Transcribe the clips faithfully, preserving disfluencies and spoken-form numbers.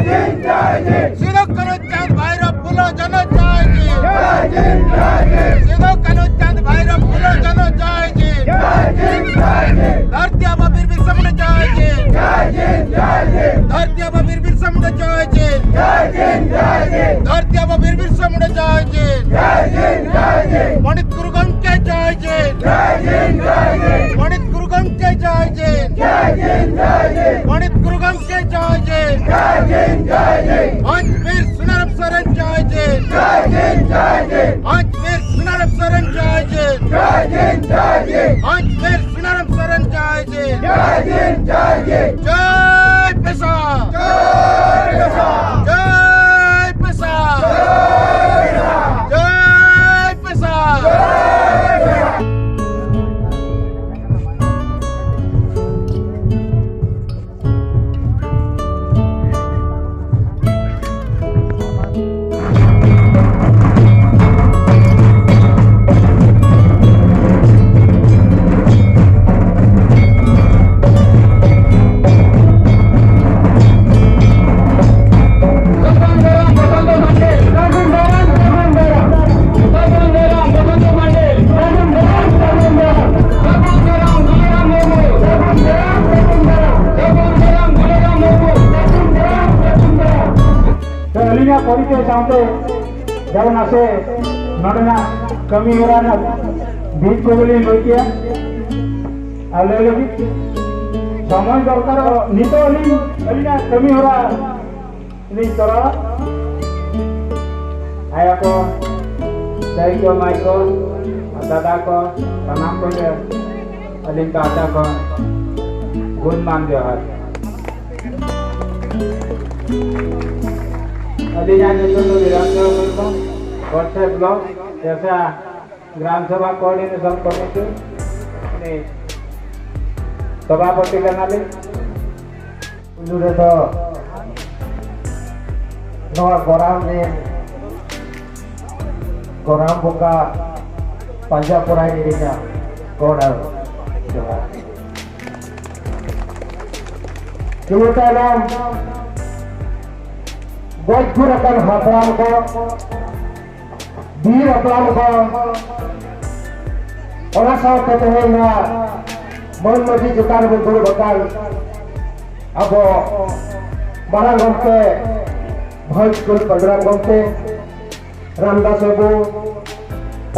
ᱥᱤᱫᱩ ᱠᱟᱹᱱᱦᱩ ᱪᱟᱸᱫ ᱵᱷᱟᱭᱨᱚ ᱯᱷᱩᱞᱳ ᱡᱷᱟᱱᱳ ᱡᱟᱭ ᱡᱤᱱ। ᱥᱤᱫᱩ ᱠᱟᱹᱱᱦᱩ ᱪᱟᱸᱫ ᱵᱷᱟᱭᱨᱚ ᱯᱷᱩᱞᱳ ᱡᱷᱟᱱᱳ ᱡᱟᱭ ᱡᱤᱱ। ᱫᱷᱟᱹᱨᱛᱤ ᱟᱵᱟ ᱵᱤᱨ ᱵᱤᱨᱥᱟ ᱢᱩᱱᱰᱟ ᱡᱟᱭ ᱡᱤᱱ। ᱫᱷᱟᱹᱨᱛᱤ ᱟᱵᱟ ᱵᱤᱨ ᱵᱤᱨᱥᱟ ᱢᱩᱱᱰᱟ ᱡᱟᱭ ᱡᱤᱱ। ᱫᱷᱟᱹᱨᱛᱤ ᱟᱵᱟ ᱵᱤᱨ ᱵᱤᱨᱥᱟ ᱢᱩᱱᱰᱟ ᱡᱟᱭ ᱡᱤᱱ। ᱯᱚᱸᱰᱤᱛ ᱜᱩᱨᱩ ᱜᱚᱢᱠᱮ ᱡᱟᱭ ᱡᱤᱱ। ᱯᱚᱸᱰᱤᱛ ᱜᱩᱨᱩ ᱜᱚᱢᱠᱮ ᱡᱟᱭ ᱡᱤᱱ। ᱯᱚᱸᱰᱤᱛ ᱜᱩᱨᱩ ᱜᱚᱢᱠᱮ ᱡᱟᱭ ᱡᱤᱱ। ᱯᱟᱸᱪ ᱵᱤᱨ ᱥᱩᱱᱟᱨᱟᱢ ᱥᱚᱨᱮᱱ ᱡᱟᱭ ᱡᱤᱱ। ᱯᱟᱸᱪ ᱵᱤᱨ ᱥᱩᱱᱟᱨᱟᱢ ᱥᱚᱨᱮᱱ ᱡᱟᱭ ᱡᱤᱱ। ᱯᱟᱸᱪ ᱵᱤᱨ ᱥᱩᱱᱟᱨᱟᱢ ᱥᱚᱨᱮᱱ ᱡᱟᱭ ᱡᱤᱱ। ᱡᱟᱭ ᱯᱮᱥᱟ। ᱡᱟᱭ ᱯᱮᱥᱟ। ᱡᱟᱭ ᱯᱮᱥᱟ। ᱡᱟᱭ ᱯᱮᱥᱟ᱾ ᱛᱚ, ᱟᱹᱞᱤᱧᱟᱜ ᱯᱚᱨᱤᱪᱚᱭ ᱥᱟᱶᱛᱮ ᱡᱟᱦᱟᱸ ᱱᱟᱥᱮ ᱱᱚᱰᱮᱱᱟᱜ ᱠᱟᱹᱢᱤ ᱦᱚᱨᱟ ᱨᱮᱱᱟᱜ ᱵᱷᱤᱛ ᱠᱚᱜᱮᱞᱤᱧ ᱞᱟᱹᱭ ᱠᱮᱜᱼᱟ᱾ ᱟᱨ ᱞᱟᱹᱭ ᱞᱟᱹᱜᱤᱫ ᱥᱚᱢᱚᱭ ᱫᱚᱨᱠᱟᱨᱚᱜ, ᱱᱤᱛᱚᱜ ᱟᱹᱞᱤᱧ ᱟᱹᱞᱤᱧᱟᱜ ᱠᱟᱹᱢᱤ ᱦᱚᱨᱟ ᱞᱤᱧ ᱛᱚᱨᱟᱣᱟ᱾ ᱟᱭᱳ ᱠᱚ, ᱫᱟᱹᱭ ᱠᱚ, ᱢᱟᱹᱭ ᱠᱚ, ᱫᱟᱫᱟ ᱠᱚ, ᱥᱟᱱᱟᱢ ᱠᱚᱜᱮ ᱟᱹᱞᱤᱧ ᱯᱟᱦᱴᱟ ᱠᱷᱚᱱ ᱜᱩᱱ ᱢᱟᱱ ᱡᱚᱦᱟᱨ᱾ ᱟᱹᱞᱤᱧᱟᱜ ᱧᱩᱛᱩᱢ ᱫᱚ ᱵᱤᱨᱟᱴ Murmu, ᱜᱚᱰᱥᱮ block ᱪᱮᱥᱟ gram sabha coordination committee ᱨᱤᱱᱤᱡ ᱥᱚᱵᱷᱟᱯᱚᱛᱤ ᱠᱟᱱᱟᱞᱤᱧ᱾ ᱯᱩᱭᱞᱩ ᱨᱮᱫᱚ ᱱᱚᱣᱟ ᱜᱚᱨᱟᱢ ᱨᱮᱱ ᱜᱚᱨᱟᱢ ᱵᱚᱸᱜᱟ ᱯᱟᱸᱡᱟ ᱯᱚᱨᱟᱭ ᱨᱮᱱᱟᱜ ᱜᱚᱰ ᱟᱨ ᱡᱚᱦᱟᱨ᱾ ᱤᱱᱟᱹ ᱛᱟᱭᱱᱚᱢ ᱜᱚᱡ ᱜᱩᱨ ᱟᱠᱟᱱ ᱦᱟᱯᱲᱟᱢ ᱠᱚ, ᱵᱤᱨ ᱦᱟᱯᱲᱟᱢ ᱠᱚ, ᱚᱱᱟ ᱥᱟᱶᱛᱮ ᱛᱮᱦᱮᱧ ᱱᱚᱣᱟ ᱢᱟᱹᱱ ᱢᱟᱹᱡᱷᱤ ᱪᱮᱛᱟᱱ ᱨᱮᱵᱚᱱ ᱫᱩᱲᱩᱵ ᱟᱠᱟᱱ ᱟᱵᱚ ᱢᱟᱨᱟᱝ ᱜᱚᱢᱠᱮ ᱵᱷᱟᱭᱤᱥ ᱯᱨᱮᱥᱤᱰᱮᱱᱴ ᱜᱚᱢᱠᱮ ᱨᱟᱢᱫᱟᱥ ᱵᱟᱹᱵᱩ,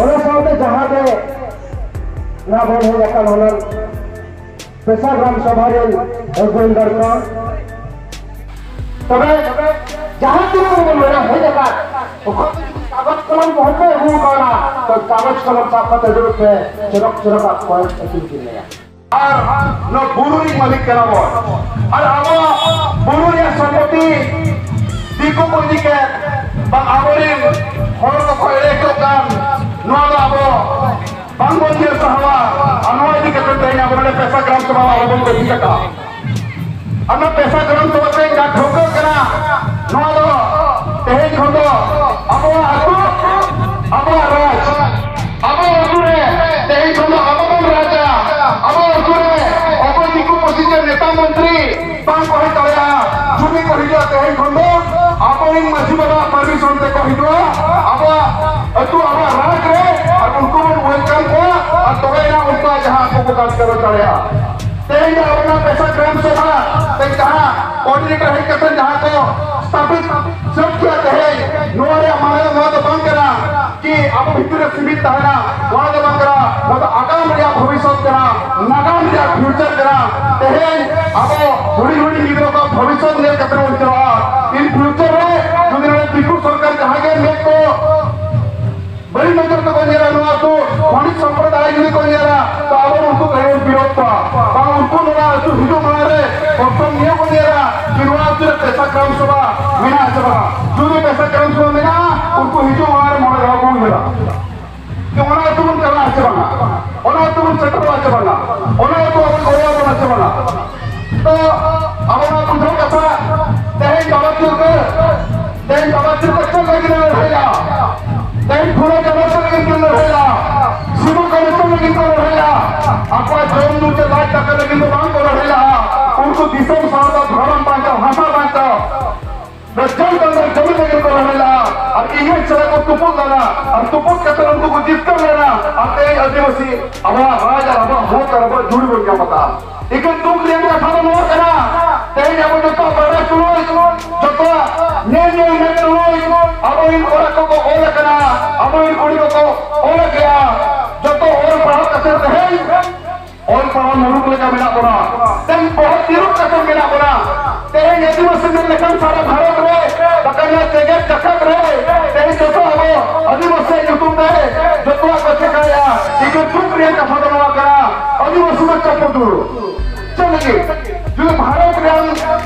ᱚᱱᱟ ᱥᱟᱶᱛᱮ ᱡᱟᱦᱟᱸ ᱜᱮ ᱱᱚᱣᱟ ᱵᱚᱱ ᱦᱮᱡ ᱟᱠᱟᱱ ᱦᱩᱱᱟᱹᱝ ᱯᱮᱥᱟ ᱜᱨᱟᱢ ᱥᱚᱵᱷᱟ ᱨᱮᱱ ᱟᱹᱜᱩᱣᱟᱹᱱ ᱜᱟᱲᱠᱟ, ᱛᱚᱵᱮ ᱡᱟᱦᱟᱸ ᱛᱤᱱᱟᱹᱜ ᱵᱚᱱ ᱢᱮᱱᱟ ᱦᱮᱡ ᱟᱠᱟᱫ, ᱚᱠᱚᱭ ᱠᱚ ᱡᱩᱫᱤ ᱠᱟᱜᱚᱡᱽ ᱠᱚᱞᱚᱢ ᱠᱚ ᱦᱚᱸ ᱯᱮ ᱟᱹᱜᱩ ᱠᱟᱣᱱᱟ, ᱛᱚ ᱠᱟᱜᱚᱡᱽ ᱠᱚᱞᱚᱢ ᱥᱟᱵ ᱠᱟᱛᱮ ᱫᱩᱲᱩᱵ ᱯᱮ, ᱪᱚᱨᱚᱠ ᱪᱚᱨᱚᱠᱟᱜ ᱯᱚᱭᱮᱱᱴ ᱟᱹᱛᱤᱧ ᱠᱤᱱ ᱞᱟᱹᱭᱟ᱾ ᱟᱨ ᱱᱚᱣᱟ ᱵᱩᱨᱩ ᱨᱤᱱ ᱢᱟᱹᱞᱤᱠ ᱠᱟᱱᱟ ᱵᱚᱱ᱾ ᱟᱨ ᱟᱵᱚᱣᱟᱜ ᱵᱩᱨᱩ ᱨᱮᱭᱟᱜ ᱥᱚᱢᱯᱚᱛᱤ ᱫᱤᱠᱩ ᱠᱚ ᱤᱫᱤ ᱠᱮᱫ, ᱵᱟᱝ ᱟᱵᱚᱨᱮᱱ ᱦᱚᱲ ᱠᱚᱠᱚ ᱮᱲᱮ ᱦᱚᱪᱚᱜ ᱠᱟᱱ, ᱱᱚᱣᱟ ᱫᱚ ᱟᱵᱚ ᱵᱟᱝᱵᱚᱱ ᱧᱮᱞ ᱥᱟᱦᱟᱣᱟ᱾ ᱟᱨ ᱱᱚᱣᱟ ᱤᱫᱤ ᱠᱟᱛᱮ ᱛᱮᱦᱮᱧ ᱟᱵᱚ ᱱᱚᱰᱮ ᱯᱮᱥᱟ ᱜᱨᱟᱢ ᱥᱚᱵᱷᱟ ᱟᱵᱚ ᱵᱚᱱ ᱜᱚᱴᱷᱤᱛ ᱟᱠᱟᱫᱼᱟ᱾ ᱟᱨ ᱱᱚᱣᱟ ᱯᱮᱥᱟ ᱜᱨᱟᱢ ᱥᱚᱵᱷᱟ ᱛᱮ ᱡᱟ ᱴᱷᱟᱹᱣᱠᱟᱹᱜ ᱠᱟᱱᱟ, ᱱᱚᱣᱟ ᱫᱚ ᱛᱮᱦᱮᱧ ᱠᱷᱚᱱ ᱫᱚ ᱟᱵᱚᱣᱟᱜ ᱟᱹᱛᱩ, ᱟᱵᱚᱣᱟᱜ ᱨᱟᱡᱽ, ᱟᱵᱚ ᱟᱹᱛᱩ ᱨᱮ ᱛᱮᱦᱮᱧ ᱠᱷᱚᱱ ᱫᱚ ᱟᱵᱚ ᱵᱚᱱ ᱨᱟᱡᱟ᱾ ᱟᱵᱚ ᱟᱹᱛᱩ ᱨᱮ ᱚᱠᱚᱭ ᱫᱤᱠᱩ ᱯᱩᱥᱤ ᱛᱮ ᱱᱮᱛᱟ ᱢᱚᱱᱛᱨᱤ ᱵᱟᱝ ᱠᱚ ᱦᱮᱡ ᱫᱟᱲᱮᱭᱟᱜᱼᱟ᱾ ᱡᱩᱫᱤ ᱠᱚ ᱦᱤᱡᱩᱜᱼᱟ, ᱛᱮᱦᱮᱧ ᱠᱷᱚᱱ ᱫᱚ ᱟᱵᱚᱨᱮᱱ ᱢᱟᱹᱡᱷᱤ ᱵᱟᱵᱟ ᱯᱟᱨᱢᱤᱥᱚᱱ ᱛᱮᱠᱚ ᱦᱤᱡᱩᱜᱼᱟ ᱟᱵᱚᱣᱟᱜ ᱟᱹᱛᱩ, ᱟᱵᱚᱣᱟᱜ ᱨᱟᱡᱽ ᱨᱮ, ᱟᱨ ᱩᱱᱠᱩ ᱵᱚᱱ ᱣᱮᱞᱠᱟᱢ ᱠᱚᱣᱟ, ᱟᱨ ᱛᱚᱵᱮ ᱮᱱᱟᱝ ᱩᱱᱠᱩᱣᱟᱜ ᱡᱟᱦᱟᱸ ᱟᱠᱚ ᱠᱚ ᱠᱟᱡᱽ ᱠᱟᱨᱚᱡᱽ ᱫᱟᱲᱮᱭᱟᱜᱼᱟ᱾ ᱛᱮᱦᱮᱧ ᱫᱚ ᱟᱵᱚ ᱱᱚᱣᱟ ᱯᱮᱥᱟ ᱜᱨᱟᱢ ᱥᱚᱵᱷᱟ ᱛᱮ ᱡᱟᱦᱟᱸ ᱠᱳᱚᱨᱰᱤᱱᱮᱴᱚᱨ ᱦᱮᱡ ᱠᱟᱛᱮ ᱡᱟᱦᱟᱸ ᱠᱚ ᱥᱛᱷᱟᱯᱤᱛ ᱥᱟᱹᱛ ᱠᱮᱫᱟ, ᱛᱮᱦᱮᱧ ᱱᱚᱣᱟ ᱨᱮᱭᱟᱜ ᱢᱟᱱᱮ ᱫᱚ ᱱᱚᱣᱟ ᱫᱚ ᱵᱟᱝ ᱠᱟᱱᱟ ᱠᱤ ᱟᱵᱚ ᱵᱷᱤᱛᱤᱨ ᱨᱮ ᱥᱤᱢᱤᱛ ᱛᱟᱦᱮᱱᱟ, ᱱᱚᱣᱟ ᱫᱚ ᱵᱟᱝ ᱠᱟᱱᱟ᱾ ᱱᱚᱣᱟ ᱫᱚ ᱟᱜᱟᱢ ᱨᱮᱭᱟᱜ ᱵᱷᱚᱵᱤᱥᱥᱚᱛ ᱠᱟᱱᱟ, ᱱᱟᱜᱟᱢ ᱨᱮᱭᱟᱜ ᱯᱷᱤᱭᱩᱪᱟᱨ ᱠᱟᱱᱟ᱾ ᱛᱮᱦᱮᱧ ᱟᱵᱚ ᱦᱩᱰᱤᱧ ᱦᱩᱰᱤᱧ ᱜᱤᱫᱽᱨᱟᱹ ᱠᱚᱣᱟᱜ ᱵᱷᱚᱵᱤᱥᱥᱚᱛ ᱧᱮᱞ ᱠᱟᱛᱮ ᱵᱚᱱ ᱪᱟᱞᱟᱜᱼᱟ᱾ In future ᱨᱮ ᱡᱩᱫᱤ ᱱᱚᱰᱮ ᱫᱤᱠᱩ ᱥᱚᱨᱠᱟᱨ ᱡᱟᱦᱟᱸ ᱜᱮ ᱢᱮᱫ ᱠᱚ ᱵᱟᱹᱲᱤᱡ ᱱᱚᱡᱚᱨ ᱛᱮᱠᱚ ᱧᱮᱞᱟ, ᱱᱚᱣᱟ ᱟᱹᱛᱩ ᱠᱷᱚᱱᱤᱡ ᱥᱚᱢᱯᱨᱚᱫᱟᱭ ᱡᱩᱫᱤ ᱠᱚ ᱧᱮᱞᱟ, ᱛᱚ ᱟᱵᱚ ᱩᱱᱠᱩ ᱠᱚ ᱵᱤᱨᱳᱫ ᱠᱚᱣᱟ᱾ ᱵᱟᱝ, ᱩᱱᱠᱩ ᱱᱚᱣᱟ ᱟᱹᱛᱩ ᱦᱤᱡᱩᱜ ᱢᱟᱲᱟᱝ ᱨᱮ ᱯᱨᱚᱛᱷᱚᱢ ᱱᱤᱭᱟᱹ ᱠᱚ ᱧᱮᱞᱟ ᱡᱮ ᱱᱚᱣᱟ ᱟᱹᱛᱩ ᱨᱮ ᱯᱮᱥᱟ ᱜᱨᱟᱢ ᱥᱚᱵᱷᱟ ᱢᱮᱱᱟᱜᱼᱟ ᱥᱮ ᱵᱟᱝᱟ᱾ ᱡᱩᱫᱤ ᱯᱮᱥᱟ ᱜᱨᱟᱢ ᱥᱚᱵᱷᱟ ᱢᱮᱱᱟᱜᱼᱟ, ᱩᱱᱠᱩ ᱦᱤᱡᱩᱜ ᱢᱟᱲᱟᱝ ᱨᱮ ᱢᱚᱬᱮ ᱫᱷᱟᱣ ᱠᱚ ᱩᱭᱦᱟᱹᱨᱟ ᱡᱮ ᱚᱱᱟ ᱟᱹᱛᱩ ᱵᱚᱱ ᱪᱟᱞᱟᱜᱼᱟ ᱥᱮ ᱵᱟᱝᱟ, ᱚᱱᱟ ᱟᱹᱛᱩ ᱵᱚᱱ ᱥᱮᱴᱮᱨᱚᱜᱼᱟ ᱥᱮ ᱵᱟᱝᱟ, ᱚᱱᱟ ᱟᱹᱛᱩ ᱟᱵᱚ ᱜᱚᱲᱚ ᱟᱵᱚᱱᱟ ᱥᱮ ᱵᱟᱝᱟ᱾ ᱛᱚ ᱟᱵᱚ ᱱᱚᱣᱟ ᱵᱩᱡᱷᱟᱹᱣ ᱠᱟᱛᱷᱟ, ᱛᱮᱦᱮᱧ ᱵᱟᱵᱟ ᱛᱤᱞᱠᱟᱹ, ᱛᱮᱦᱮᱧ ᱵᱟᱵᱟ ᱛᱤᱞᱠᱟᱹ ᱪᱮᱫ ᱞᱟᱹᱜᱤᱫ ᱮ ᱞᱟᱹᱲᱦᱟᱹᱭᱟ? ᱛᱮᱦᱮᱧ ᱯᱷᱩᱞᱳ ᱡᱷᱟᱱᱳ ᱪᱮᱫ ᱞᱟᱹᱜᱤᱫ ᱠᱤᱱ ᱞᱟᱹᱲᱦᱟᱹᱭᱟ? ᱥᱤᱫᱩ ᱠᱟᱹᱱᱦᱩ ᱪᱮᱫ ᱞᱟᱹᱜᱤᱫ ᱠᱚ ᱞᱟᱹᱲᱦᱟᱹᱭᱟ? ᱟᱠᱚᱣᱟᱜ ᱡᱚᱢ ᱧᱩ ᱪᱮ ᱞᱟᱡ ᱫᱟᱠᱟ ᱞᱟᱹᱜᱤᱫ ᱫᱚ ᱵᱟᱝ ᱠᱚ ᱞᱟᱹᱲᱦᱟᱹᱭ ᱞᱟᱜᱼᱟ᱾ ᱩᱱᱠᱩ ᱫᱤᱥᱚᱢ ᱥᱟᱶᱛᱟ, ᱫᱷᱚᱨᱚᱢ ᱵᱟᱧᱪᱟᱣ, ᱵᱷᱟᱥᱟ ᱵᱟᱧᱪᱟᱣ, ᱡᱚᱱᱛᱚᱱᱛᱨᱚ ᱠᱚ ᱞᱟᱹᱲᱦᱟᱹᱭ ᱞᱮᱫᱟ, ᱟᱨ ᱤᱝᱨᱮᱡᱽ ᱥᱟᱞᱟᱜ ᱠᱚ ᱛᱩᱯᱩᱫ ᱞᱮᱱᱟ, ᱟᱨ ᱛᱩᱯᱩᱫ ᱠᱟᱛᱮ ᱩᱱᱠᱩ ᱠᱚ ᱡᱤᱛᱠᱟᱹᱨ ᱞᱮᱱᱟ, ᱟᱨ ᱛᱮᱦᱮᱧ ᱟᱹᱫᱤᱵᱟᱹᱥᱤ ᱟᱵᱚᱣᱟᱜ ᱨᱟᱡᱽ ᱟᱨ ᱟᱵᱚᱣᱟᱜ ᱦᱚᱠ ᱟᱨ ᱟᱵᱚᱣᱟᱜ ᱡᱩᱲᱤ ᱵᱚᱱ ᱧᱟᱢ ᱟᱠᱟᱫᱼᱟ᱾ ᱮᱠᱮᱱ ᱫᱩᱠ ᱨᱮᱭᱟᱜ ᱠᱟᱛᱷᱟ ᱫᱚ ᱱᱚᱣᱟ ᱠᱟᱱᱟ, ᱛᱮᱦᱮᱧ ᱟᱵᱚ ᱡᱚᱛᱚᱣᱟᱜ ᱵᱟᱰᱟᱭ ᱛᱩᱞᱩᱡ, ᱡᱚᱛᱚᱣᱟᱜ ᱧᱮᱞ ᱧᱮᱞ ᱢᱮᱫ ᱛᱩᱞᱩᱡ, ᱟᱵᱚᱨᱮᱱ ᱠᱚᱲᱟ ᱠᱚᱠᱚ ᱚᱞ ᱟᱠᱟᱱᱟ, ᱟᱵᱚᱨᱮᱱ ᱠᱩᱲᱤ ᱠᱚᱠᱚ ᱚᱞ ᱟᱠᱟᱫᱼᱟ, ᱡᱚᱛᱚ ᱚᱞ ᱯᱟᱲᱦᱟᱣ ᱠᱟᱛᱮ ᱛᱮᱦᱮᱧ ᱚᱞ ᱯᱟᱲᱦᱟᱣ ᱢᱩᱨᱩᱠ ᱞᱮᱠᱟ ᱢᱮᱱᱟᱜ ᱵᱚᱱᱟ, ᱛᱮᱦᱮᱧ ᱵᱚᱦᱚᱜ ᱛᱤᱨᱩᱵ ᱠᱟᱛᱮ ᱢᱮᱱᱟᱜ ᱵᱚᱱᱟ᱾ ᱛᱮᱦᱮᱧ ᱟᱹᱫᱤᱵᱟᱹᱥᱤ ᱢᱮᱱ ᱞᱮᱠᱷᱟᱱ ᱥᱟᱨᱟ ᱵᱷᱟᱨᱚᱛ ᱨᱮ ᱵᱟᱠᱷᱟᱱ ᱱᱚᱣᱟ ᱡᱮᱜᱮᱛ ᱡᱟᱠᱟᱛ ᱨᱮ ᱛᱮᱦᱮᱧ ᱡᱚᱛᱚ ᱟᱵᱚ ᱟᱹᱫᱤᱵᱟᱹᱥᱤ ᱧᱩᱛᱩᱢ ᱛᱮ ᱡᱚᱛᱚᱣᱟᱜ ᱠᱚ ᱪᱮᱠᱟᱭᱟ᱾ ᱤᱧ ᱫᱚ ᱫᱩᱠ ᱨᱮᱭᱟᱜ ᱠᱟᱛᱷᱟ ᱫᱚ ᱱᱚᱣᱟ ᱠᱟᱱᱟ, ᱟᱹᱫᱤᱵᱟᱹᱥᱤ ᱫᱚ ᱪᱟᱯᱚ ᱫᱩᱲᱩᱵ᱾ ᱪᱮᱫ ᱞᱟᱹᱜᱤᱫ? ᱡᱩᱫᱤ ᱵᱷᱟᱨᱚᱛ ᱨᱮᱱ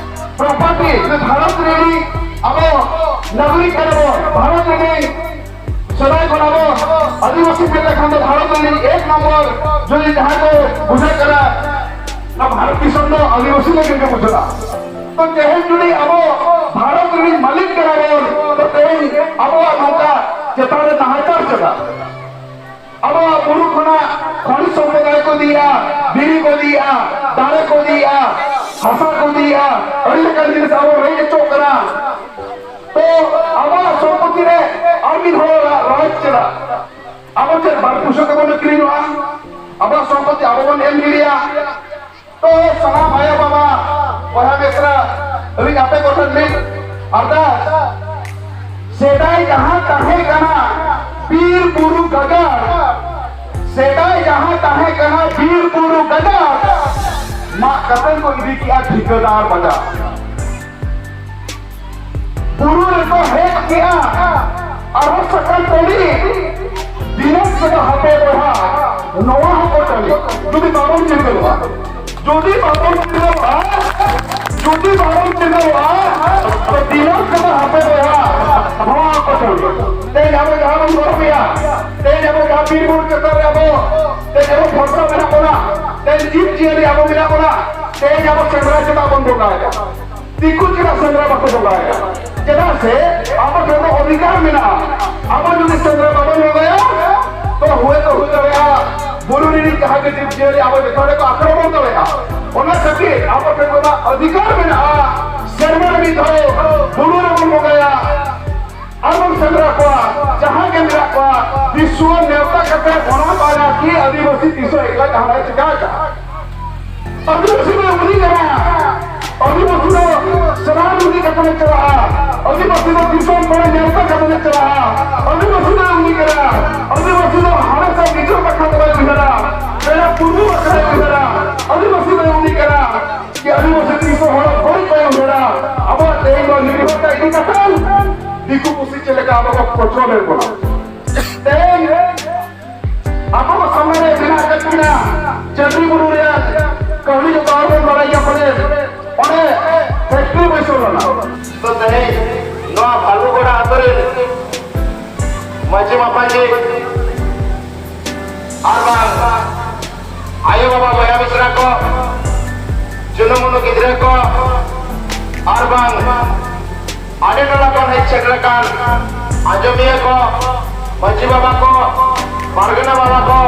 property, ᱡᱩᱫᱤ ᱵᱷᱟᱨᱚᱛ ᱨᱮᱱ ᱟᱵᱚ ᱱᱟᱜᱚᱨᱤᱠ ᱠᱟᱱᱟ ᱵᱚᱱ, ᱵᱷᱟᱨᱚᱛ ᱨᱮᱱ ᱥᱮᱫᱟᱭ ᱠᱷᱚᱱ ᱟᱵᱚ ᱟᱹᱫᱤᱵᱟᱹᱥᱤ ᱢᱮᱱ ᱞᱮᱠᱷᱟᱱ ᱫᱚ ᱵᱷᱟᱨᱚᱛ ᱨᱮᱱ ᱮᱠ ᱱᱚᱢᱵᱚᱨ ᱡᱩᱫᱤ ᱡᱟᱦᱟᱸ ᱠᱚ ᱵᱩᱡᱷᱟᱹᱜ ᱠᱟᱱᱟ, ᱱᱚᱣᱟ ᱵᱷᱟᱨᱚᱛ ᱫᱤᱥᱚᱢ ᱫᱚ ᱟᱹᱫᱤᱵᱟᱹᱥᱤ ᱞᱟᱹᱜᱤᱫ ᱜᱮ ᱵᱩᱡᱷᱟᱹᱜᱼᱟ᱾ ᱛᱚ ᱛᱮᱦᱮᱧ ᱡᱩᱫᱤ ᱟᱵᱚ ᱵᱷᱟᱨᱚᱛ ᱨᱮᱱ ᱢᱟᱹᱞᱤᱠ ᱠᱟᱱᱟ ᱵᱚᱱ, ᱛᱚ ᱛᱮᱦᱮᱧ ᱟᱵᱚᱣᱟᱜ ᱱᱚᱝᱠᱟ ᱪᱮᱛᱟᱱ ᱨᱮ ᱱᱟᱦᱟᱪᱟᱨ ᱪᱮᱫᱟᱜ? ᱟᱵᱚᱣᱟᱜ ᱵᱩᱨᱩ ᱠᱷᱚᱱᱟᱜ ᱠᱷᱚᱱᱤᱡᱽ ᱥᱚᱢᱯᱚᱫ ᱠᱚ ᱤᱫᱤᱭᱮᱫᱼᱟ, ᱫᱷᱤᱨᱤ ᱠᱚ ᱤᱫᱤᱭᱮᱫᱼᱟ, ᱫᱟᱨᱮ ᱠᱚ ᱤᱫᱤᱭᱮᱫᱼᱟ, ᱦᱟᱥᱟ ᱠᱚ ᱤᱫᱤᱭᱮᱫᱼᱟ, ᱟᱹᱰᱤ ᱞᱮᱠᱟᱱ ᱡᱤᱱᱤᱥ ᱟᱵᱚ ᱨᱮᱡ ᱦᱚᱪᱚᱜ ᱠᱟᱱᱟ᱾ ᱛᱚ ᱟᱵᱚᱣᱟᱜ ᱥᱚᱢᱯᱚᱛᱤ ᱨᱮ ᱟᱨ ᱢᱤᱫ ᱦᱚᱲ ᱨᱟᱡᱽ ᱪᱮᱫᱟᱜ? ᱟᱵᱚ ᱪᱮᱫ ᱵᱟᱨ ᱯᱩᱭᱥᱟᱹ ᱛᱮᱵᱚᱱ ᱟᱹᱠᱷᱨᱤᱧᱚᱜᱼᱟ? ᱟᱵᱚᱣᱟᱜ ᱥᱚᱢᱯᱚᱛᱤ ᱟᱵᱚ ᱵᱚᱱ ᱮᱢ ᱜᱤᱰᱤᱭᱟ? ᱛᱚ ᱥᱟᱱᱟᱢ ᱟᱭᱳ ᱵᱟᱵᱟ, ᱵᱚᱭᱦᱟ ᱢᱤᱥᱨᱟ, ᱟᱹᱞᱤᱧ ᱟᱯᱮ ᱠᱚᱴᱷᱮᱱ ᱢᱤᱫ ᱟᱨᱫᱟᱥ, ᱥᱮᱫᱟᱭ ᱡᱟᱦᱟᱸ ᱛᱟᱦᱮᱸ ᱠᱟᱱᱟ ᱵᱤᱨ ᱵᱩᱨᱩ ᱜᱟᱡᱟᱲ, ᱥᱮᱫᱟᱭ ᱡᱟᱦᱟᱸ ᱛᱟᱦᱮᱸ ᱠᱟᱱᱟ ᱵᱤᱨ ᱵᱩᱨᱩ ᱜᱟᱡᱟᱲ, ᱢᱟᱜ ᱠᱟᱛᱮ ᱠᱚ ᱤᱫᱤ ᱠᱮᱜᱼᱟ ᱴᱷᱤᱠᱟᱹᱫᱟᱨ ᱵᱟᱡᱟᱨ᱾ ᱵᱩᱨᱩ ᱨᱮᱠᱚ ᱦᱮᱡ ᱠᱮᱜᱼᱟ, ᱟᱨᱦᱚᱸ ᱥᱟᱠᱟᱢ ᱴᱟᱺᱰᱤ, ᱫᱤᱱᱟᱹᱢ ᱛᱮᱫᱚ ᱦᱟᱯᱮ ᱵᱚᱭᱦᱟ, ᱱᱚᱣᱟ ᱦᱚᱸᱠᱚ ᱴᱟᱺᱰᱤ᱾ ᱡᱩᱫᱤ ᱵᱟᱵᱚᱱ ᱪᱤᱱᱛᱟᱹᱜᱼᱟ, ᱡᱩᱫᱤ ᱵᱟᱵᱚᱱ ᱪᱤᱱᱛᱟᱹᱜᱼᱟ, ᱡᱩᱫᱤ ᱵᱟᱵᱚᱱ ᱪᱤᱱᱛᱟᱹᱜᱼᱟ, ᱛᱚ ᱫᱤᱱᱟᱹᱢ ᱛᱮᱫᱚ ᱦᱟᱯᱮ ᱵᱚᱭᱦᱟ, ᱱᱚᱣᱟ ᱦᱚᱸᱠᱚ ᱴᱟᱺᱰᱤ᱾ ᱛᱮᱦᱮᱧ ᱟᱵᱚ ᱡᱟᱦᱟᱸ ᱵᱚᱱ ᱜᱚᱨᱚᱵᱮᱜᱼᱟ, ᱛᱮᱦᱮᱧ ᱟᱵᱚ ᱡᱟᱦᱟᱸ ᱵᱤᱨ ᱵᱩᱨᱩ ᱪᱮᱛᱟᱱ ᱨᱮ ᱟᱵᱚ, ᱛᱮᱦᱮᱧ ᱟᱵᱚ ᱵᱷᱚᱨᱥᱟ ᱢᱮᱱᱟᱜ ᱵᱚᱱᱟ, ᱛᱮᱦᱮᱧ ᱡᱤᱵᱽ ᱡᱤᱭᱟᱹᱞᱤ ᱟᱵᱚ ᱢᱮᱱᱟᱜ ᱵᱚᱱᱟ, ᱛᱮᱦᱮᱧ ᱟᱵᱚ ᱥᱮᱸᱫᱽᱨᱟ ᱪᱮᱫᱟᱜ ᱵᱚᱱ ᱵᱚᱸᱜᱟᱭᱮᱫᱟ? ᱫᱤᱠᱩ ᱪᱮᱫᱟᱜ ᱥᱮᱸᱫᱽᱨᱟ ᱵᱟᱠᱚ ᱵᱚᱸᱜᱟᱭᱟ? ᱪᱮᱫᱟᱜ ᱥᱮ ᱟᱵᱚ ᱴᱷᱮᱱ ᱫᱚ ᱚᱫᱷᱤᱠᱟᱨ ᱢᱮᱱᱟᱜᱼᱟ᱾ ᱟᱵᱚ ᱡᱩᱫᱤ ᱥᱮᱸᱫᱽᱨᱟ ᱵᱟᱵᱚᱱ ᱵᱚᱸᱜᱟᱭᱟ, ᱛᱚ ᱦᱩᱭ ᱛᱚ ᱦᱩᱭ ᱫᱟᱲᱮᱭᱟᱜᱼᱟ ᱵᱩᱨᱩ ᱨᱤᱱᱤᱡ ᱡᱟᱦᱟᱸ ᱜᱮ ᱡᱤᱵᱽ ᱡᱤᱭᱟᱹᱞᱤ ᱟᱵᱚ ᱪᱮᱛᱟᱱ ᱨᱮᱠᱚ ᱟᱠᱨᱚᱢᱚᱱ ᱫᱟᱲᱮᱭᱟᱜᱼᱟ᱾ ᱚᱱᱟ ᱠᱷᱟᱹᱛᱤᱨ ᱟᱵᱚ ᱴᱷᱮᱱ ᱫᱚ ᱚᱱᱟ ᱚᱫᱷᱤᱠᱟᱨ ᱢᱮᱱᱟᱜᱼᱟ, ᱥᱮᱨᱢᱟ ᱨᱮ ᱢᱤᱫ ᱫᱷᱟᱣ ᱵᱩᱨᱩ ᱨᱮᱵᱚᱱ ᱵᱚᱸᱜᱟᱭᱟ, ᱟᱹᱫᱤᱵᱟᱹᱥᱤ ᱛᱤᱥ ᱦᱚᱸ ᱮᱠᱞᱟ ᱛᱟᱦᱮᱱᱟᱭ ᱪᱤᱠᱟ ᱠᱟᱜᱼᱟ? ᱟᱹᱫᱤᱵᱟᱹᱥᱤ ᱫᱚ ᱩᱱᱤ ᱠᱟᱱᱟ᱾ ᱟᱹᱫᱤᱵᱟᱹᱥᱤ ᱫᱚ ᱥᱟᱱᱟᱢ ᱨᱮᱜᱮ ᱠᱟᱛᱷᱟ ᱞᱮ ᱪᱟᱞᱟᱜᱼᱟ᱾ ᱟᱹᱫᱤᱵᱟᱹᱥᱤ ᱫᱚ ᱫᱤᱥᱚᱢ ᱠᱚᱨᱮ ᱧᱮᱞ ᱠᱟᱛᱮ ᱠᱟᱛᱷᱟ ᱞᱮ ᱪᱟᱞᱟᱜᱼᱟ᱾ ᱟᱹᱫᱤᱵᱟᱹᱥᱤ ᱫᱚ ᱩᱱᱤ ᱠᱟᱱᱟ᱾ ᱟᱹᱫᱤᱵᱟᱹᱥᱤ ᱫᱚ ᱦᱟᱢᱮᱥᱟ ᱱᱤᱡᱮᱨ ᱠᱟᱛᱷᱟ ᱫᱚ ᱵᱟᱭ ᱩᱭᱦᱟᱹᱨᱟ, ᱯᱮᱲᱟ ᱯᱩᱨᱵᱩ ᱠᱟᱛᱷᱟ ᱫᱚᱭ ᱩᱭᱦᱟᱹᱨᱟ᱾ ᱟᱹᱫᱤᱵᱟᱹᱥᱤ ᱫᱚ ᱩᱱᱤ ᱠᱟᱱᱟ᱾ ᱡᱮ ᱟᱹᱫᱤᱵᱟᱹᱥᱤ ᱛᱤᱥ ᱦᱚᱸ ᱦᱚᱲ ᱵᱟᱹᱲᱤᱡ ᱵᱟᱭ ᱩᱭᱦᱟᱹᱨᱟ᱾ ᱟᱵᱚᱣᱟᱜ ᱛᱮᱦᱮᱧ ᱫᱚ ᱱᱤᱨᱵᱷᱚᱨ ᱤᱫᱤ ᱠᱟᱛᱮ ᱫᱤᱠᱩ ᱯᱩᱥᱤ ᱪᱮᱫ ᱞᱮᱠᱟ ᱟᱵᱚ ᱠᱚ ᱠᱚᱪᱞᱚᱱᱮᱫ ᱵᱚᱱᱟ᱾ ᱛᱮᱦᱮᱧ ᱟᱵᱚ ᱠᱚ ᱥᱟᱢᱱᱟ ᱨᱮ ᱢᱮᱱᱟᱜ ᱟᱠᱟᱫ ᱠᱤᱱᱟ ᱪᱟᱹᱰᱨᱤ ᱵᱩᱨᱩ ᱨᱮᱭᱟᱜ ᱠᱟᱹᱦᱱᱤ ᱡᱚᱛᱚ ᱦᱚᱲ ᱵᱚᱱ ᱵᱟᱲᱟᱭ ᱜᱮᱭᱟ ᱯᱟᱞᱮ᱾ ᱚᱸᱰᱮ ᱯᱷᱮᱠᱴᱨᱤ ᱵᱟᱹᱭᱥᱟᱹᱣ ᱞᱮᱱᱟ᱾ ᱛᱚ ᱛᱮᱦᱮᱧ ᱱᱚᱣᱟ ᱵᱷᱟᱞᱩᱜᱚᱲᱟ ᱟᱛᱳ ᱨᱮᱱ ᱢᱟᱹᱡᱷᱤ ᱢᱟᱯᱟᱡᱷᱤ ᱟᱨ ᱵᱟᱝ ᱟᱭᱳ ᱵᱟᱵᱟ ᱵᱚᱭᱦᱟ ᱢᱤᱥᱨᱟ ᱠᱚ, ᱡᱩᱱᱩ ᱢᱩᱱᱩ ᱜᱤᱫᱽᱨᱟᱹ ᱠᱚ ᱟᱨ ᱵᱟᱝ ᱟᱹᱰᱤ ᱴᱚᱞᱟ ᱠᱷᱚᱱ ᱦᱮᱡ ᱥᱮᱴᱮᱨ ᱟᱠᱟᱱ ᱟᱸᱡᱚᱢᱤᱭᱟᱹ ᱠᱚ, ᱢᱟᱹᱡᱷᱤ ᱵᱟᱵᱟ ᱠᱚ, ᱯᱟᱨᱜᱟᱱᱟ ᱵᱟᱵᱟ ᱠᱚ,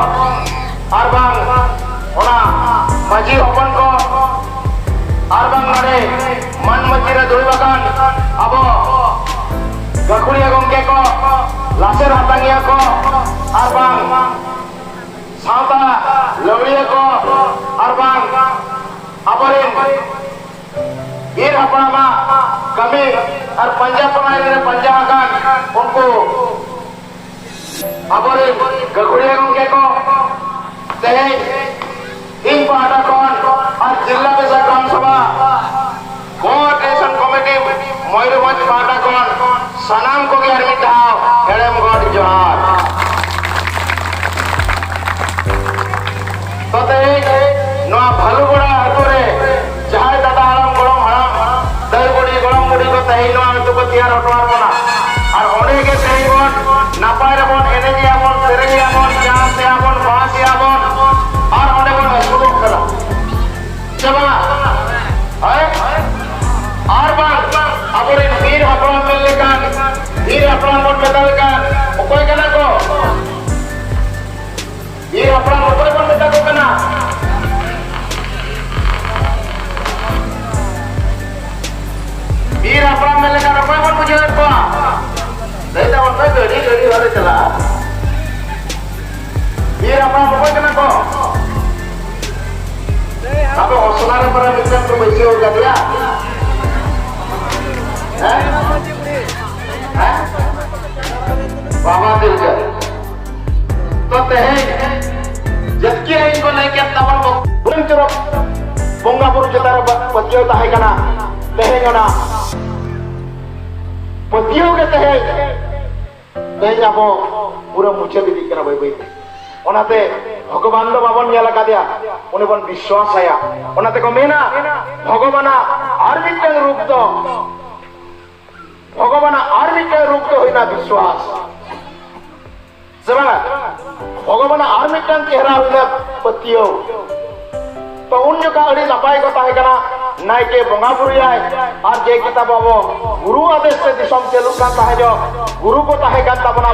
ᱟᱨ ᱵᱟᱝ ᱚᱱᱟ ᱢᱟᱹᱡᱷᱤ ᱦᱚᱯᱚᱱ ᱠᱚ, ᱟᱨ ᱵᱟᱝ ᱱᱚᱰᱮ ᱢᱟᱹᱱ ᱢᱟᱹᱡᱷᱤ ᱨᱮ ᱫᱩᱲᱩᱵ ᱟᱠᱟᱱ ᱟᱵᱚ ᱜᱟᱹᱠᱷᱩᱲᱤᱭᱟᱹ ᱜᱚᱢᱠᱮ ᱠᱚ, ᱞᱟᱥᱮᱨ ᱦᱟᱛᱟᱝᱤᱭᱟᱹ ᱠᱚ, ᱟᱨ ᱵᱟᱝ ᱥᱟᱶᱛᱟ ᱞᱟᱹᱣᱲᱤᱭᱟᱹ ᱠᱚ, ᱟᱨ ᱵᱟᱝ ᱟᱵᱚᱨᱮᱱ ᱵᱤᱨ ᱦᱟᱯᱲᱟᱢᱟᱜ ᱠᱟᱹᱢᱤ ᱟᱨ ᱯᱟᱸᱡᱟ ᱯᱟᱲᱟᱭ ᱨᱮ ᱯᱟᱸᱡᱟ ᱟᱠᱟᱱ ᱩᱱᱠᱩ ᱟᱵᱚᱨᱮᱱ ᱜᱟᱹᱠᱷᱩᱲᱤᱭᱟᱹ ᱜᱚᱢᱠᱮ ᱠᱚ, ᱛᱮᱦᱮᱧ ᱤᱧ ᱯᱟᱦᱴᱟ ᱠᱷᱚᱱ ᱟᱨ ᱡᱤᱞᱟ ᱵᱮᱥᱟ ᱜᱨᱟᱢ ᱥᱚᱵᱷᱟ ᱠᱳᱚᱨᱰᱤᱱᱮᱥᱚᱱ ᱠᱚᱢᱤᱴᱤ ᱢᱚᱭᱩᱨᱵᱷᱚᱸᱡᱽ ᱯᱟᱦᱴᱟ ᱠᱷᱚᱱ ᱥᱟᱱᱟᱢ ᱠᱚᱜᱮ ᱟᱨ ᱢᱤᱫ ᱫᱷᱟᱣ ᱦᱮᱲᱮᱢ ᱜᱚᱰ ᱡᱚᱦᱟᱨ᱾ ᱛᱚ ᱛᱮᱦᱮᱧ ᱱᱚᱣᱟ ᱵᱷᱟᱞᱩᱜᱚᱲᱟ ᱟᱛᱳ ᱨᱮ ᱡᱟᱦᱟᱸᱭ ᱫᱟᱫᱟ ᱦᱟᱲᱟᱢ, ᱜᱚᱲᱚᱢ ᱦᱟᱲᱟᱢ, ᱫᱟᱹᱭ ᱵᱩᱰᱷᱤ, ᱜᱚᱲᱚᱢ ᱵᱩᱰᱷᱤ ᱠᱚ ᱛᱮᱦᱮᱧ ᱱᱚᱣᱟ ᱟᱛᱳ ᱠᱚ ᱛᱮᱭᱟᱨ ᱦᱚᱴᱚ ᱟᱵᱚᱱᱟ᱾ ᱟᱨ ᱚᱸᱰᱮ ᱜᱮ ᱛᱮᱦᱮᱧ ᱵᱚᱱ ᱱᱟᱯᱟᱭ ᱨᱮᱵᱚᱱ ᱮᱱᱮᱡᱮᱜᱼᱟ ᱵᱚᱱ, ᱥᱮᱨᱮᱧᱮᱜᱼᱟ ᱵᱚᱱ, ᱪᱟᱥᱮᱜᱼᱟ ᱵᱚᱱ, ᱵᱟᱥᱮᱜᱼᱟ ᱵᱚᱱ, ᱟᱨ ᱚᱸᱰᱮ ᱵᱚᱱ ᱟᱹᱥᱩᱞᱚᱜ ᱠᱟᱱᱟ᱾ ᱪᱮ ᱵᱟᱝ? ᱦᱮᱸ? ᱟᱨ ᱵᱟᱝ ᱟᱵᱚᱨᱮᱱ ᱵᱤᱨ ᱦᱟᱯᱲᱟᱢ ᱢᱮᱱ ᱞᱮᱠᱟᱱ, ᱵᱤᱨ ᱦᱟᱯᱲᱟᱢ ᱵᱚᱱ ᱢᱮᱛᱟ ᱞᱮᱠᱟᱱ ᱚᱠᱚᱭ ᱠᱟᱱᱟ ᱠᱚ? ᱵᱤᱨ ᱦᱟᱯᱲᱟᱢ ᱚᱠᱚᱭ ᱵᱚᱱ ᱢᱮᱛᱟ ᱠᱚ ᱠᱟᱱᱟ? ᱵᱤᱨ ᱦᱟᱯᱲᱟᱢ ᱢᱮᱱ ᱞᱮᱠᱷᱟᱱ ᱚᱠᱚᱭ ᱵᱚᱱ ᱵᱩᱡᱷᱟᱹᱣᱮᱫ ᱠᱚᱣᱟ? ᱞᱟᱹᱭ ᱛᱟᱵᱚᱱ ᱯᱮ, ᱜᱟᱹᱰᱤ, ᱜᱟᱹᱰᱤ ᱦᱚᱨ ᱨᱮ ᱪᱟᱞᱟᱜᱼᱟ᱾ ᱯᱟᱹᱦᱤᱞ ᱦᱟᱯᱲᱟᱢ ᱚᱠᱚᱭ ᱠᱟᱱᱟ ᱠᱚ? ᱟᱫᱚ ᱚᱥᱱᱟ ᱨᱮ ᱯᱟᱨᱟ ᱢᱤᱫᱴᱟᱝ ᱠᱚ ᱵᱟᱹᱭᱥᱟᱹᱣ ᱟᱠᱟᱫᱮᱭᱟ᱾ ᱦᱮᱸ? ᱦᱮᱸ? ᱵᱟᱵᱟ ᱛᱤᱞᱠᱟᱹ᱾ ᱛᱚ ᱛᱮᱦᱮᱧ ᱡᱟᱹᱛᱠᱤ ᱟᱹᱭᱤᱱ ᱠᱚ ᱞᱟᱹᱭ ᱠᱮᱫ ᱛᱟᱵᱚᱱ ᱵᱚ-, ᱵᱩᱨᱩ ᱪᱚᱨᱚᱠ ᱵᱚᱸᱜᱟ ᱵᱩᱨᱩ ᱪᱮᱛᱟᱱ ᱨᱮ ᱯᱟᱹᱛᱭᱟᱹᱣ ᱛᱟᱦᱮᱸ ᱠᱟᱱᱟ᱾ ᱛᱮᱦᱮᱧ ᱚᱱᱟ ᱯᱟᱹᱛᱭᱟᱹᱣ ᱜᱮ ᱛᱮᱦᱮᱧ ᱛᱮᱦᱮᱧ ᱟᱵᱚ ᱯᱩᱨᱟᱹ ᱢᱩᱪᱟᱹᱫ ᱤᱫᱤᱜ ᱠᱟᱱᱟ ᱵᱟᱹᱭ ᱵᱟᱹᱭ ᱛᱮ᱾ ᱚᱱᱟᱛᱮ ᱵᱷᱚᱜᱚᱵᱟᱱ ᱫᱚ ᱵᱟᱵᱚᱱ ᱧᱮᱞ ᱟᱠᱟᱫᱮᱭᱟ, ᱩᱱᱤ ᱵᱚᱱ ᱵᱤᱥᱣᱟᱥ ᱟᱭᱟ᱾ ᱚᱱᱟ ᱛᱮᱠᱚ ᱢᱮᱱᱟ, ᱵᱷᱚᱜᱚᱵᱟᱱᱟᱜ ᱟᱨ ᱢᱤᱫᱴᱟᱝ ᱨᱩᱯ ᱫᱚ, ᱵᱷᱚᱜᱚᱵᱟᱱᱟᱜ ᱟᱨ ᱢᱤᱫᱴᱟᱝ ᱨᱩᱯ ᱫᱚ ᱦᱩᱭᱱᱟ ᱵᱤᱥᱣᱟᱥ, ᱥᱮ ᱵᱟᱝᱟ? ᱵᱷᱚᱜᱚᱵᱟᱱᱟᱜ ᱟᱨ ᱢᱤᱫᱴᱟᱝ ᱪᱮᱦᱨᱟ ᱦᱩᱭᱱᱟ ᱯᱟᱹᱛᱭᱟᱹᱣ᱾ ᱛᱚ ᱩᱱ ᱡᱚᱠᱷᱟ ᱟᱹᱰᱤ ᱱᱟᱯᱟᱭ ᱠᱚ ᱛᱟᱦᱮᱸ ᱠᱟᱱᱟ᱾ ᱱᱟᱭᱠᱮ ᱵᱚᱸᱜᱟ ᱵᱩᱨᱩᱭᱟᱭ, ᱟᱨ ᱡᱮ ᱠᱤᱛᱟᱹᱵ ᱟᱵᱚ ᱜᱩᱨᱩ ᱟᱫᱮᱥ ᱛᱮ ᱫᱤᱥᱚᱢ ᱪᱟᱹᱞᱩᱜ ᱠᱟᱱ ᱛᱟᱦᱮᱸ ᱡᱚ, ᱜᱩᱨᱩ ᱠᱚ ᱛᱟᱦᱮᱸ ᱠᱟᱱ ᱛᱟᱵᱚᱱᱟ,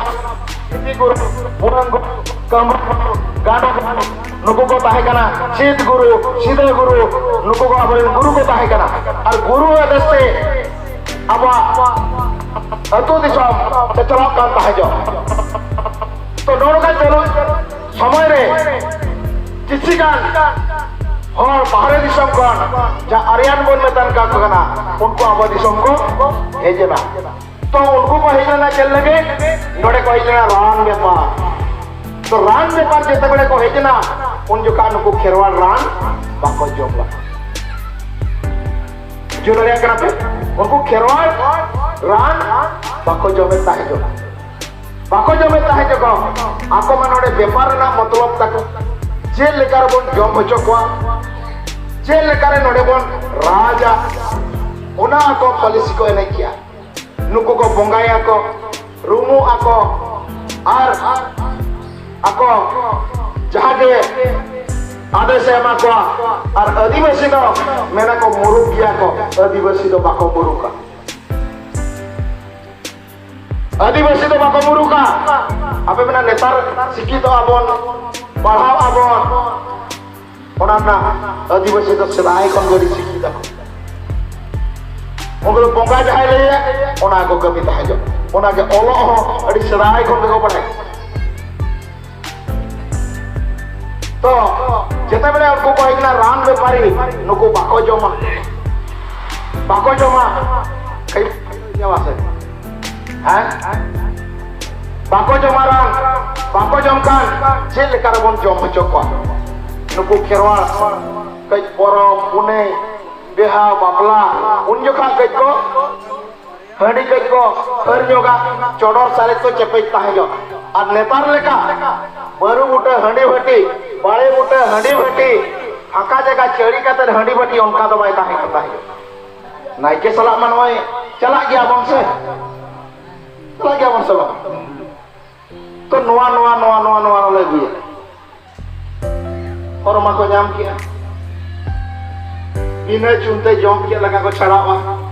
ᱜᱩᱨᱩ, ᱯᱩᱨᱟᱱ ᱜᱩᱨᱩ, ᱠᱟᱹᱢᱨᱩ ᱜᱩᱨᱩ, ᱜᱟᱰᱚ ᱜᱩᱨᱩ, ᱱᱩᱠᱩ ᱠᱚ ᱛᱟᱦᱮᱸ ᱠᱟᱱᱟ᱾ ᱥᱤᱫ ᱜᱩᱨᱩ, ᱥᱤᱫᱟᱹ ᱜᱩᱨᱩ, ᱱᱩᱠᱩ ᱠᱚ ᱟᱵᱚᱨᱮᱱ ᱜᱩᱨᱩ ᱠᱚ ᱛᱟᱦᱮᱸ ᱠᱟᱱᱟ᱾ ᱟᱨ ᱜᱩᱨᱩ ᱟᱫᱮᱥ ᱛᱮ ᱟᱵᱚᱣᱟᱜ ᱟᱹᱛᱩ ᱫᱤᱥᱚᱢ ᱛᱮ ᱪᱟᱞᱟᱜ ᱠᱟᱱ ᱛᱟᱦᱮᱸ ᱡᱚ᱾ ᱛᱚ ᱱᱚᱜᱼᱚ ᱱᱚᱝᱠᱟ ᱪᱟᱹᱞᱩ ᱥᱚᱢᱚᱭ ᱨᱮ ᱠᱤᱪᱷᱤ ᱜᱟᱱ ᱦᱚᱲ ᱵᱟᱦᱨᱮ ᱫᱤᱥᱚᱢ ᱠᱷᱚᱱ ᱡᱟᱦᱟᱸ ᱟᱨᱭᱟᱱ ᱵᱚᱱ ᱢᱮᱛᱟᱱ ᱠᱟᱱ ᱠᱚ ᱠᱟᱱᱟ, ᱩᱱᱠᱩ ᱟᱵᱚ ᱫᱤᱥᱚᱢ ᱠᱚ ᱦᱮᱡ ᱮᱱᱟ᱾ ᱛᱚ ᱩᱱᱠᱩ ᱠᱚ ᱦᱮᱡ ᱞᱮᱱᱟ ᱪᱮᱫ ᱞᱟᱹᱜᱤᱫ? ᱱᱚᱰᱮ ᱠᱚ ᱦᱮᱡ ᱞᱮᱱᱟ ᱨᱟᱱ ᱵᱮᱯᱟᱨ᱾ ᱛᱚ ᱨᱟᱱ ᱵᱮᱯᱟᱨ ᱡᱮᱛᱮ ᱵᱮᱲᱮ ᱠᱚ ᱦᱮᱡ ᱮᱱᱟ, ᱩᱱ ᱡᱚᱠᱷᱟᱜ ᱱᱩᱠᱩ ᱠᱷᱮᱨᱣᱟᱲ ᱨᱟᱱ ᱵᱟᱠᱚ ᱡᱚᱢ ᱞᱮᱫᱟ᱾ ᱵᱩᱡᱷᱟᱹᱣ ᱫᱟᱲᱮᱭᱟᱜ ᱠᱟᱱᱟ ᱯᱮ? ᱩᱱᱠᱩ ᱠᱷᱮᱨᱣᱟᱲ ᱨᱟᱱ ᱵᱟᱠᱚ ᱡᱚᱢᱮᱫ ᱛᱟᱦᱮᱸ ᱡᱚᱜ᱾ ᱵᱟᱠᱚ ᱡᱚᱢᱮᱫ ᱛᱟᱦᱮᱸ ᱡᱚᱜ᱾ ᱟᱠᱚ ᱢᱟ ᱱᱚᱰᱮ ᱵᱮᱯᱟᱨ ᱨᱮᱱᱟᱜ ᱢᱚᱛᱞᱚᱵ ᱛᱟᱠᱚ, ᱪᱮᱫ ᱞᱮᱠᱟ ᱨᱮᱵᱚᱱ ᱡᱚᱢ ᱦᱚᱪᱚ ᱠᱚᱣᱟ, ᱪᱮᱫ ᱞᱮᱠᱟᱨᱮ ᱱᱚᱰᱮ ᱵᱚᱱ ᱨᱟᱡᱟ, ᱚᱱᱟ ᱟᱠᱚ ᱯᱚᱞᱤᱥᱤ ᱠᱚ ᱮᱱᱮᱡ ᱜᱮᱭᱟ᱾ ᱱᱩᱠᱩ ᱠᱚ ᱵᱚᱸᱜᱟᱭᱟᱠᱚ, ᱨᱩᱢᱩᱜ ᱟᱠᱚ, ᱟᱨ ᱟᱠᱚ ᱡᱟᱦᱟᱸ ᱜᱮ ᱟᱫᱮᱥ ᱮ ᱮᱢᱟ ᱠᱚᱣᱟ᱾ ᱟᱨ ᱟᱹᱫᱤᱵᱟᱹᱥᱤ ᱫᱚ ᱢᱮᱱᱟ ᱠᱚ ᱢᱩᱨᱩᱠ ᱜᱮᱭᱟ ᱠᱚ, ᱟᱹᱫᱤᱵᱟᱹᱥᱤ ᱫᱚ ᱵᱟᱠᱚ ᱢᱩᱨᱩᱠᱟ᱾ ᱟᱹᱫᱤᱵᱟᱹᱥᱤ ᱫᱚ ᱵᱟᱠᱚ ᱢᱩᱨᱩᱠᱟ᱾ ᱟᱯᱮ ᱢᱮᱱᱟ ᱱᱮᱛᱟᱨ ᱥᱤᱠᱠᱷᱤᱛᱚ ᱟᱵᱚᱱ, ᱯᱟᱲᱦᱟᱣ ᱟᱵᱚᱱ, ᱚᱱᱟ ᱨᱮᱱᱟᱜ ᱟᱹᱫᱤᱵᱟᱹᱥᱤ ᱫᱚ ᱥᱮᱫᱟᱭ ᱠᱷᱚᱱ ᱜᱮ ᱟᱹᱰᱤ ᱥᱤᱠᱠᱷᱤᱛ ᱟᱠᱚ᱾ ᱩᱱᱠᱩ ᱫᱚ ᱵᱚᱸᱜᱟ ᱡᱟᱦᱟᱸᱭ ᱞᱟᱹᱭᱟ, ᱚᱱᱟ ᱠᱚ ᱠᱟᱹᱢᱤ ᱛᱟᱦᱮᱸ ᱡᱚᱜ᱾ ᱚᱱᱟ ᱜᱮ ᱚᱞᱚᱜ ᱦᱚᱸ ᱟᱹᱰᱤ ᱥᱮᱫᱟᱭ ᱠᱷᱚᱱ ᱜᱮᱠᱚ ᱵᱟᱲᱟᱭᱟ᱾ ᱛᱚ ᱡᱮᱛᱮ ᱵᱮᱲᱮ ᱩᱱᱠᱩ ᱠᱚ ᱦᱮᱡ ᱮᱱᱟ ᱨᱟᱱ ᱵᱮᱯᱟᱨᱤ, ᱱᱩᱠᱩ ᱵᱟᱠᱚ ᱡᱚᱢᱟ, ᱵᱟᱠᱚ ᱡᱚᱢᱟ᱾ ᱠᱟᱹᱡ ᱧᱟᱢᱟ ᱥᱮ? ᱦᱮᱸ? ᱵᱟᱠᱚ ᱡᱚᱢᱟ ᱨᱟᱱ, ᱵᱟᱠᱚ ᱡᱚᱢ ᱠᱷᱟᱱ ᱪᱮᱫ ᱞᱮᱠᱟ ᱨᱮᱵᱚᱱ ᱡᱚᱢ ᱦᱚᱪᱚ ᱠᱚᱣᱟ? ᱱᱩᱠᱩ ᱠᱷᱮᱨᱣᱟᱲ ᱠᱟᱹᱡ ᱯᱚᱨᱚᱵᱽ ᱯᱩᱱᱟᱹᱭ, ᱵᱤᱦᱟ ᱵᱟᱯᱞᱟ, ᱩᱱ ᱡᱚᱠᱷᱟ ᱠᱟᱹᱡ ᱠᱚ ᱦᱟᱺᱰᱤ ᱠᱟᱹᱡ ᱠᱚ ᱦᱟᱹᱨ ᱧᱚᱜᱟ, ᱪᱚᱰᱚᱨ ᱥᱟᱨᱮᱡ ᱠᱚ ᱪᱮᱯᱮᱡ ᱛᱟᱦᱮᱸ ᱧᱚᱜ᱾ ᱟᱨ ᱱᱮᱛᱟᱨ ᱞᱮᱠᱟ ᱵᱟᱹᱨᱩ ᱵᱩᱴᱟᱹ ᱦᱟᱺᱰᱤ ᱵᱷᱟᱹᱴᱤ, ᱵᱟᱲᱮ ᱵᱩᱴᱟᱹ ᱦᱟᱺᱰᱤ ᱵᱷᱟᱹᱴᱤ, ᱯᱷᱟᱸᱠᱟ ᱡᱟᱭᱜᱟ ᱪᱟᱹᱲᱤ ᱠᱟᱛᱮ ᱦᱟᱺᱰᱤ ᱵᱷᱟᱹᱴᱤ, ᱚᱱᱠᱟ ᱫᱚ ᱵᱟᱭ ᱛᱟᱦᱮᱸ ᱠᱟᱱ ᱛᱟᱦᱮᱸ᱾ ᱱᱟᱭᱠᱮ ᱥᱟᱞᱟᱜ ᱢᱟ ᱱᱚᱜᱼᱚᱭ ᱪᱟᱞᱟᱜ ᱜᱮᱭᱟ ᱵᱚᱱ ᱥᱮ, ᱪᱟᱞᱟᱜ ᱜᱮᱭᱟ ᱵᱚᱱ ᱥᱮ ᱵᱟᱝ? ᱛᱚ ᱱᱚᱣᱟ ᱱᱚᱣᱟ ᱱᱚᱣᱟ ᱱᱚᱣᱟ ᱱᱚᱣᱟ ᱞᱮ ᱟᱹᱜᱩᱭᱟ᱾ ᱦᱚᱲ ᱢᱟᱠᱚ ᱧᱟᱢ ᱠᱮᱜᱼᱟ, ᱵᱤᱱᱟᱹ ᱪᱩᱱᱛᱮ ᱡᱚᱢ ᱠᱮᱫ ᱞᱮᱠᱟ ᱠᱚ ᱪᱷᱟᱲᱟᱣᱟ᱾